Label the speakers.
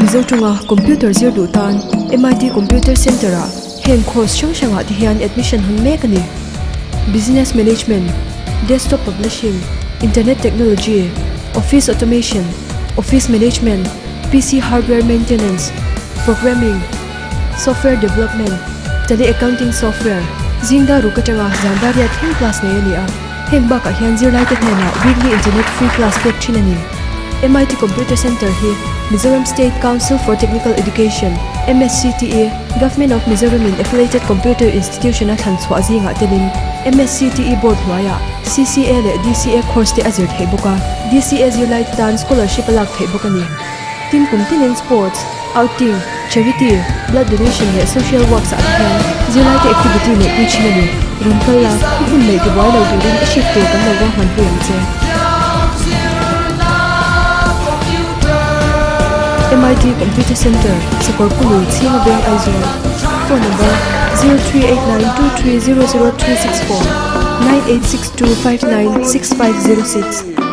Speaker 1: Mizo tawnga computer zir duh tan MIT Computer Centre-ah heng course hrang hrangah te hian admission hawn mek a ni. Business Management, Desktop Publishing, Internet Technology, Office Automation, Office Management, PC Hardware Maintenance, Programming, Software Development, Tally Accounting Software, Zingda ruk atanga Zandaria thleng class nei a ni a. Heng bakah hian zirlaite hnenah weekly internet free class pek thin a ni. MIT Computer Centre hi Mizoram State Council for Technical Education, MSCTE, Government of Mizoram in Affiliated Computer Institution a thlan chhuah zingah telin MSCTE Board hnuaiah CCA leh DCA course te a zir theih bawk a, DCA zirlaite tan scholarship a lak theih bawk a ni. Tin kum tinin sports, outing, charity, blood donation leh social works ah te hian zirlaite activity neih pui thin a ni. Rawn kal la, i hun neih tibuai lo turin i shift tur kan lo ruahman pui ang che. MIT Computer Centre, Sakawrpului, Chhinga Veng, Aizawl. Phone number, 038923 00364, 9862596506.